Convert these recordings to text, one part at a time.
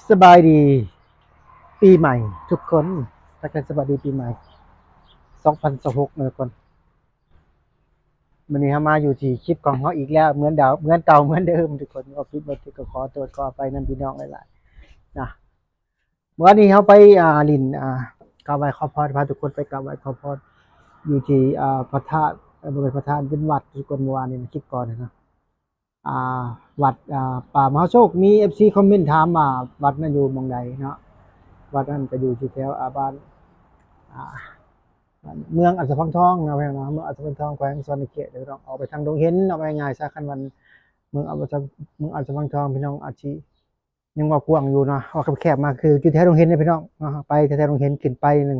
ສະບາຍດີປີໃໝ່ທຸກຄົນ, ທັກທາຍສະບາຍດີປີໃໝ່ສອງພັນຊາວຫົກເນາະທຸກຄົນ. ມື້ນີ້ເຮົາມາຢູ່ທີ່ຄລິບຂອງເຮົາອີກແລ້ວ ເໝືອນເກົ່າ ເໝືອນເກົ່າເໝືອນເດີມທຸກຄົນ. ເວົ້າຜິດບໍ່ຖືກກໍຂໍໂທດຂໍອະໄພນຳພີ່ນ້ອງຫຼາຍໆນະ. ມື້ວານນີ້ເຮົາໄປ ອ່າ ຫຼິ້ນ ອ່າ ກາບໄຫວ້ຂໍພອນ ພາທຸກຄົນໄປກາບໄຫວ້ຂໍພອນຢູ່ທີ່ ອ່າ ພະທາດ ເອີ ບໍ່ແມ່ນພະທາດ ເປັນວັດທຸກຄົນ. ມື້ວານນີ້ນະ ຄລິບກ່ອນນະ ອ່າ ວັດ ອ່າ ປ່າມະຫາໂຊກ. ມີເອັຟຊີຄອມເມັນຖາມວ່າວັດນັ້ນຢູ່ໝ່ອງໃດເນາະ. ວັດນັ້ນກໍຢູ່ທີ່ແຖວ ອ່າ ບ້ານ ອ່າ ເມືອງອາດສະພັງທອງເນາະ ພີ່ນ້ອງເນາະ, ເມືອງອາດສະພັງທອງ ແຂວງສະຫວັນນະເຂດເດີພີ່ນ້ອງ. ອອກໄປທາງດົງເຫັນເນາະ ວ່າງ່າຍໆຊະ. ຄັນວ່າເມືອງອາດສະ ເມືອງອາດສະພັງທອງ ພີ່ນ້ອງອາດຊິຍັງເວົ້າກວ້າງຢູ່ເນາະ, ເວົ້າແຄບໆມາ ຄືຢູ່ແຖວດົງເຫັນເດ້ພີ່ນ້ອງເນາະ. ໄປແຖວໆດົງເຫັນ ຂຶ້ນໄປໜຶ່ງ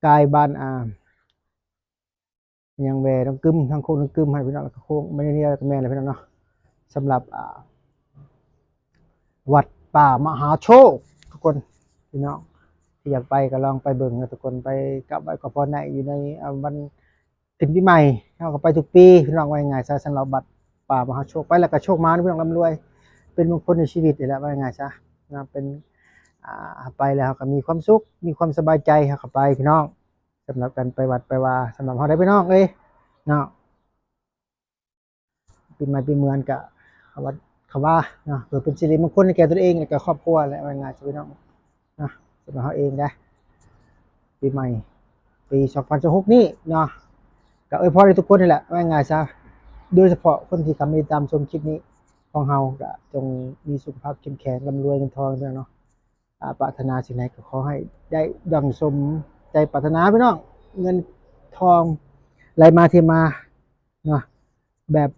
ກາຍບ້ານ ອ່າ ຍັງແວ່ດອງກຶມ ທາງໂຄ້ງດອງກຶມຫັ້ນພີ່ນ້ອງ, ແລ້ວກໍໂຄ້ງມານີ້ ແລ້ວກໍແມ່ນແລ້ວພີ່ນ້ອງເນາະ. ສຳລັບ ອ່າ ວັດປ່າມະຫາໂຊກທຸກຄົນ, ພີ່ນ້ອງທີ່ຢາກໄປກໍລອງໄປເບິ່ງເນາະທຸກຄົນ. ໄປກາບໄຫວ້ຂໍພອນໄດ້ຢູ່ໃນ ອ່າ ວັນຂຶ້ນປີໃໝ່ ເຮົາກໍໄປທຸກປີພີ່ນ້ອງ. ວ່າງ່າຍໆຊະ ສຳລັບວັດປ່າມະຫາໂຊກ ໄປແລ້ວກໍໂຊກໝານພີ່ນ້ອງ, ລ່ຳລວຍ ເປັນມົງຄົນໃນຊີວິດນີ້ແຫຼະ ວ່າງ່າຍໆຊະເນາະ. ເປັນ ອ່າ ໄປແລ້ວເຮົາກໍມີຄວາມສຸກ ມີຄວາມສະບາຍໃຈ ເຮົາກໍໄປພີ່ນ້ອງ. ສຳລັບການໄປວັດໄປວາ ສຳລັບເຮົາໄດ້ພີ່ນ້ອງເອີຍເນາະ. ປີໃໝ່ປີເມືອນກະເຂົ້າວັດເຂົ້າວາເນາະ ເພື່ອເປັນສິລິມົງຄົນໃຫ້ແກ່ຕົນເອງ ແລະກະຄອບຄົວແຫຼະ ວ່າງ່າຍຊະພີ່ນ້ອງເນາະ. ສຳລັບເຮົາເອງເດ້ ປີໃໝ່ປີສອງພັນຊາວຫົກນີ້ເນາະ ກະອວຍພອນໃຫ້ທຸກຄົນນີ້ແຫຼະ ວ່າງ່າຍຊະ. ໂດຍສະເພາະຄົນທີ່ເຂົ້າມາຕິດຕາມຊົມຄລິບນີ້ຂອງເຮົາ ກະຈົ່ງມີສຸຂະພາບເຂັ້ມແຂງ ລ່ຳລວຍເງິນທອງເນາະ. ອ່າ ປາດຖະໜາສິ່ງໃດກໍຂໍໃຫ້ໄດ້ດັ່ງສົມໃຈປາດຖະໜາພີ່ນ້ອງ, ເງິນທອງໄຫຼມາເທມາເນາະ, ແບບ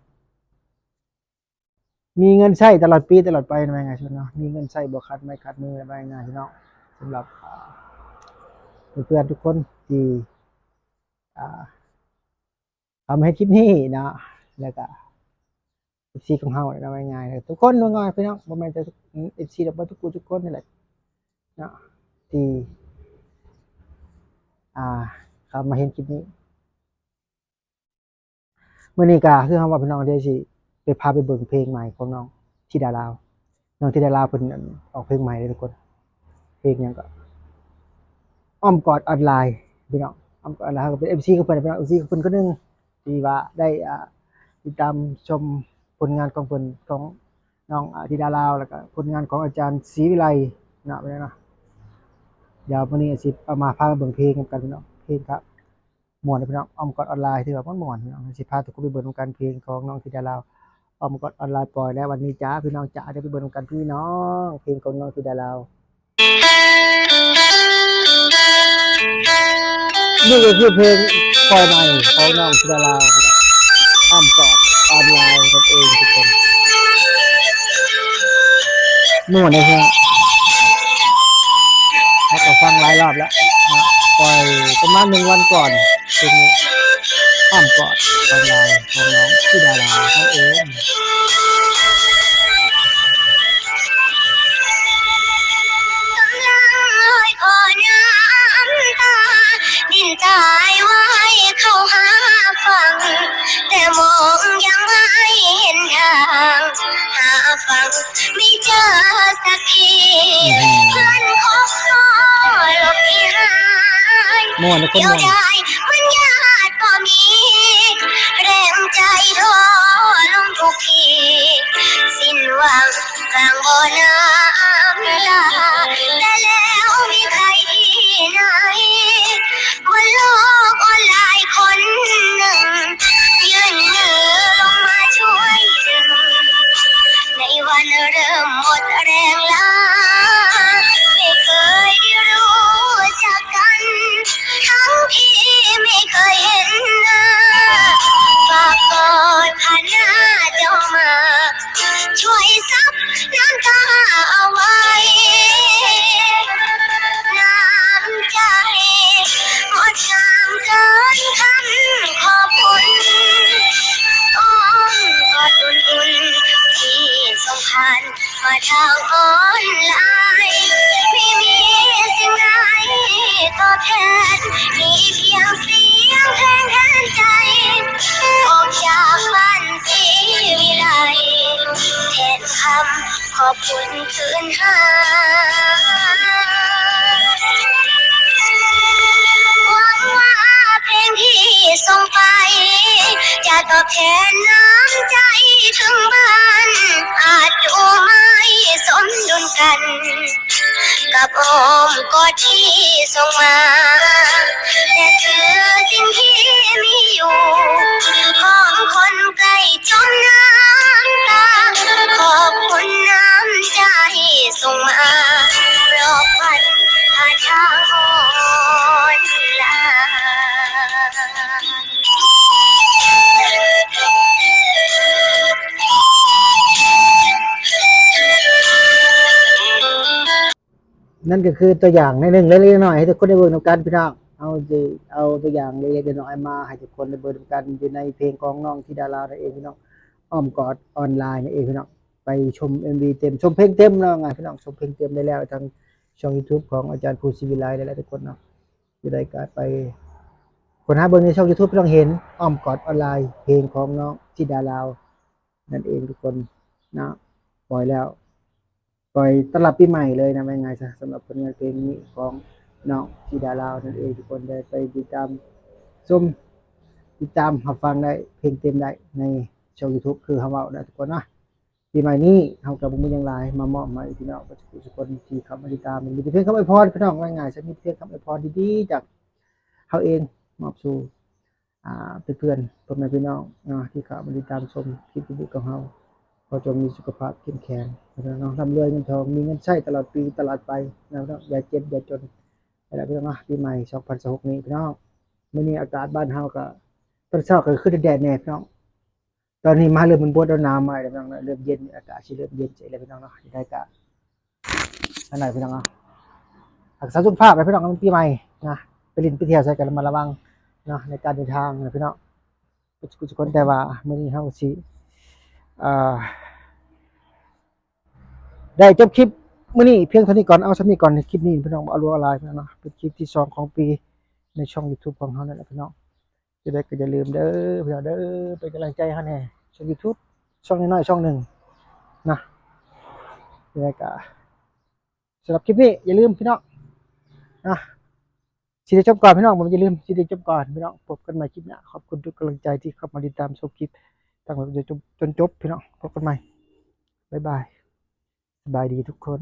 ມີເງິນໃຊ້ຕະຫຼອດປີຕະຫຼອດໄປ ວ່າງ່າຍໆເນາະ, ມີເງິນໃຊ້ບໍ່ຂາດໄມ້ຂາດມື ວ່າງ່າຍໆເນາະ. ສຳລັບ ອ່າ ເພື່ອນໆທຸກຄົນທີ່ ອ່າ ເຂົ້າມາເຮັດຄລິບນີ້ເນາະ ແລ້ວກະ ເອັຟຊີຂອງເຮົາເນາະ ວ່າງ່າຍໆ ທຸກຄົນວ່າງ່າຍພີ່ນ້ອງ, ບໍ່ແມ່ນແຕ່ເອັຟຊີດອກ ເບິດທຸກຜູ້ທຸກຄົນນີ້ແຫຼະເນາະ ທີ່ ອ່າ ເຂົ້າມາເຫັນຄລິບນີ້. ມື້ນີ້ກະຄືເຮົາວ່າພີ່ນ້ອງ ດຽວຊິໄປພາໄປເບິ່ງເພງໃໝ່ຂອງນ້ອງທິດາລາວ. ນ້ອງທິດາລາວເພິ່ນ ອັນ ອອກເພງໃໝ່ເດ້ທຸກຄົນ, ເພງຫຍັງກໍ ອ້ອມກອດອອນລາຍ ພີ່ນ້ອງ. ອ້ອມກອດອອນລາຍ ເຮົາກໍເປັນເອັຟຊີຂອງເພິ່ນ ເປັນເອັຟຊີຂອງເພິ່ນຄົນໜຶ່ງ ທີ່ວ່າໄດ້ ອ່າ ຕິດຕາມຊົມຜົນງານຂອງເພິ່ນ ຂອງນ້ອງ ອ່າ ທິດາລາວ ແລ້ວກໍຜົນງານຂອງອາຈານສີວິໄລເນາະ ເນາະ. ດຽວມື້ນີ້ຊິເອົາມາພາເບິ່ງເພງນຳກັນ ພີ່ນ້ອງ, ເພງກໍ ມ່ວນເດ້ພີ່ນ້ອງ, ອ້ອມກອດອອນລາຍ ຖືວ່າມ່ວນໆ ພີ່ນ້ອງ. ຊິພາທຸກຄົນໄປເບິ່ງນຳກັນ ເພງຂອງນ້ອງທິດາລາວ ອ້ອມກອດອອນລາຍ ປ່ອຍແລ້ວວັນນີ້ຈ້າ ພີ່ນ້ອງຈ້າ. ດຽວໄປເບິ່ງນຳກັນ ພີ່ນ້ອງ, ເພງຂອງນ້ອງທິດາລາວ. ນີ້ກໍຄືເພງປ່ອຍໃໝ່ຂອງນ້ອງທິດາລາວ ອ້ອມກອດອອນລາຍ ນັ້ນເອງທຸກຄົນ. ມ່ວນເດ້ເນາະ, ເຮົາກໍຟັງຫຼາຍລອບແລ້ວເນາະ, ປ່ອຍປະມານໜຶ່ງວັນກ່ອນ. ເພງນີ້ອ້ອມກອດອອນລາຍຂອງນ້ອງທິດາລາວນັ້ນເອງ. ກຳລັງລອຍຄໍນ້ຳຕາ ດິນຕາຍວ່າຍເຂົ້າຫາຝັ່ງ ແຕ່ມອງຍັງບໍ່ເຫັນທາງຫາຝັ່ງ ໄມ່ເຈີສັກທີ ເພື່ອນຄົບພໍຫຼົບທີ່ຫາຍ ມ່ວນ ຄົນມ່ວນ ດຽວດາຍ ມັນຍາດບໍ່ມີແຮງໃຈທໍ້ລົງທຸກທີ ສິ້ນຫວັງກາງບໍ່ນ້ຳຕາ ແຕ່ແລ້ວມີໃຜທີ່ໄຫນ ບົນໂລກອອນລາຍຄົນໜຶ່ງ ຍື່ນມືລົງມາຊ່ວຍດຶງ ໃນວັນເລີ່ມໝົດແຮງລ້າ ໄມ່ເຄີຍໄດ້ຮູ້ຈັກກັນ ທັງທີ່ໄມ່ເຄີຍເຫັນໜ້າ ຝາກກອດຜ່ານໜ້າເຈົ້າມາ ຊ່ວຍຊັບນ້ຳຕາເອົາໄວ້ ນ້ຳໃຈງົດງາມເກີນຄຳຂອບຄຸນ ອ້ອມກອດອຸ່ນໆທີ່ສົ່ງຜ່ານ ມາທາງອອນລາຍ ໄມ່ມີສິ່ງໃດຕອບແທນ ມີພຽງສຽງເພງແທນໃຈ ອອກຈາກບ້ານສີວິໄລ ແທນຄຳ ຂອບຄຸນຄືນຫາ ຫວັງວ່າເພງທີ່ສົ່ງໄປ ຈະຕອບແທນນ້ຳໃຈເຖິງບ້ານ ອາດດູໄມ່ສົມດຸນກັນ ກັບອ້ອມກອດທີ່ສົ່ງມາ ແຕ່ຄືສິ່ງທີ່ມີຢູ່ ຂອງຄົນໃກ້ຈົມນ້ຳຕາ ຂອບຄຸນນ້ຳໃຈສົ່ງມາ ປອບຂວັນຜ່ານທາງອອນລາຍ. ນັ້ນກໍຄືຕົວຢ່າງໜ້ອຍໜຶ່ງເລັກໆນ້ອຍໆ ໃຫ້ທຸກຄົນໄດ້ເບິ່ງນຳກັນພີ່ນ້ອງ. ເຮົາຊິເອົາຕົວຢ່າງເລັກໆນ້ອຍໆມາໃຫ້ທຸກຄົນໄດ້ເບິ່ງນຳກັນ ຢູ່ໃນເພງຂອງນ້ອງທິດາລາວນັ້ນເອງພີ່ນ້ອງ ອ້ອມກອດອອນລາຍນັ້ນເອງພີ່ນ້ອງ. ໄປຊົມເອັມວີເຕັມ ຊົມເພງເຕັມເນາະ ງ່າຍພີ່ນ້ອງ ຊົມເພງເຕັມໄດ້ແລ້ວທາງຊ່ອງຢູທູບຂອງອາຈານພູສີວິໄລໄດ້ແລ້ວທຸກຄົນເນາະ. ຢູ່ໃດກໍໄປຄົ້ນຫາເບິ່ງໃນຊ່ອງຢູທູບ ພີ່ນ້ອງເຫັນອ້ອມກອດອອນລາຍ ເພງຂອງນ້ອງທິດາລາວນັ້ນເອງທຸກຄົນເນາະ. ປ່ອຍແລ້ວ ປ່ອຍຕ້ອນຮັບປີໃໝ່ເລີຍນະ ວ່າງ່າຍຊະ ສຳລັບຜົນງານເພງນີ້ຂອງນ້ອງທິດາລາວນັ້ນເອງທຸກຄົນ. ໄດ້ໄປຕິດຕາມຊົມ ຕິດຕາມຮັບຟັງໄດ້ ເພງເຕັມໄດ້ໃນຊ່ອງຢູທູບ ຄືເຮົາເວົ້ານະທຸກຄົນເນາະ. ປີໃໝ່ນີ້ເຮົາກໍບໍ່ມີຫຍັງຫຼາຍມາມອບໃຫ້ພີ່ນ້ອງເບິດທຸກຄົນທີ່ເຂົ້າມາຕິດຕາມ. ມີແຕ່ພຽງຄຳອວຍພອນພີ່ນ້ອງ ງ່າຍໆຊະ ມີແຕ່ພຽງຄຳອວຍພອນດີໆຈາກເຮົາເອງມອບສູ່ ອ່າ ເພື່ອນໆ ພໍ່ແມ່ພີ່ນ້ອງເນາະ ທີ່ເຂົ້າມາຕິດຕາມຊົມຄລິບວິດີໂອຂອງເຮົາ. ຂໍຈົ່ງມີສຸຂະພາບເຂັ້ມແຂງເນາະ ລ່ຳລວຍເງິນທອງ ມີເງິນໃຊ້ຕະຫຼອດປີຕະຫຼອດໄປເນາະ ຢ່າເຈັບຢ່າຈົນ. ໄປແລ້ວພີ່ນ້ອງເນາະ ປີໃໝ່ສອງພັນຊາວຫົກນີ້ພີ່ນ້ອງ. ມື້ນີ້ອາກາດບ້ານເຮົາກໍ ຕອນເຊົ້າກໍຄືແດດແດ່ພີ່ນ້ອງ. ຕອນນີ້ມາເລີ່ມມັນບົດແລ້ວ ໜາວມາແລ້ວພີ່ນ້ອງເນາະ ເລີ່ມເຢັນ ອາກາດຊິເລີ່ມເຢັນໃສແລ້ວພີ່ນ້ອງເນາະ. ຈັ່ງໃດກໍ ອັນໃດພີ່ນ້ອງເນາະ ຮັກສາສຸຂະພາບໄວ້ພີ່ນ້ອງ ປີໃໝ່ນະ ໄປຫຼິ້ນໄປທ່ຽວໃສກໍລະມັດລະວັງເນາະ ໃນການເດີນທາງນະພີ່ນ້ອງ ທຸກຄົນ. ແຕ່ວ່າມື້ນີ້ເຮົາຊິ ເອີ ໄດ້ຈົບຄລິບມື້ນີ້ພຽງເທົ່ານີ້ກ່ອນ ເອົາສ່ຳນີ້ກ່ອນ ຄລິບນີ້ພີ່ນ້ອງ ບໍ່ເອົາຫຼວງເອົາຫຼາຍເນາະ. ເປັນຄລິບທີສອງຂອງປີໃນຊ່ອງຢູທູບຂອງເຮົານັ້ນແຫຼະພີ່ນ້ອງ. ຈັ່ງໃດກໍຢ່າລືມເດີພີ່ນ້ອງເດີ ເປັນກຳລັງໃຈໃຫ້ເຮົາແດ່ ຊ່ອງຢູທູບ ຊ່ອງນ້ອຍໆຊ່ອງໜຶ່ງນະ. ຈັ່ງໃດກໍສຳລັບຄລິບນີ້ຢ່າລືມພີ່ນ້ອງນະ ຊິໄດ້ຈົບກ່ອນພີ່ນ້ອງ ບໍ່ແມ່ນຢ່າລືມ ຊິໄດ້ຈົບກ່ອນພີ່ນ້ອງ. ພົບກັນໃໝ່ຄລິບໜ້າ ຂອບຄຸນທຸກກຳລັງໃຈທີ່ເຂົ້າມາຕິດຕາມຊົມຄລິບຕັ້ງແຕ່ຕົ້ນຈົນຈົບພີ່ນ້ອງ. ພົບກັນໃໝ່ ບາຍບາຍ ສະບາຍດີທຸກຄົນ.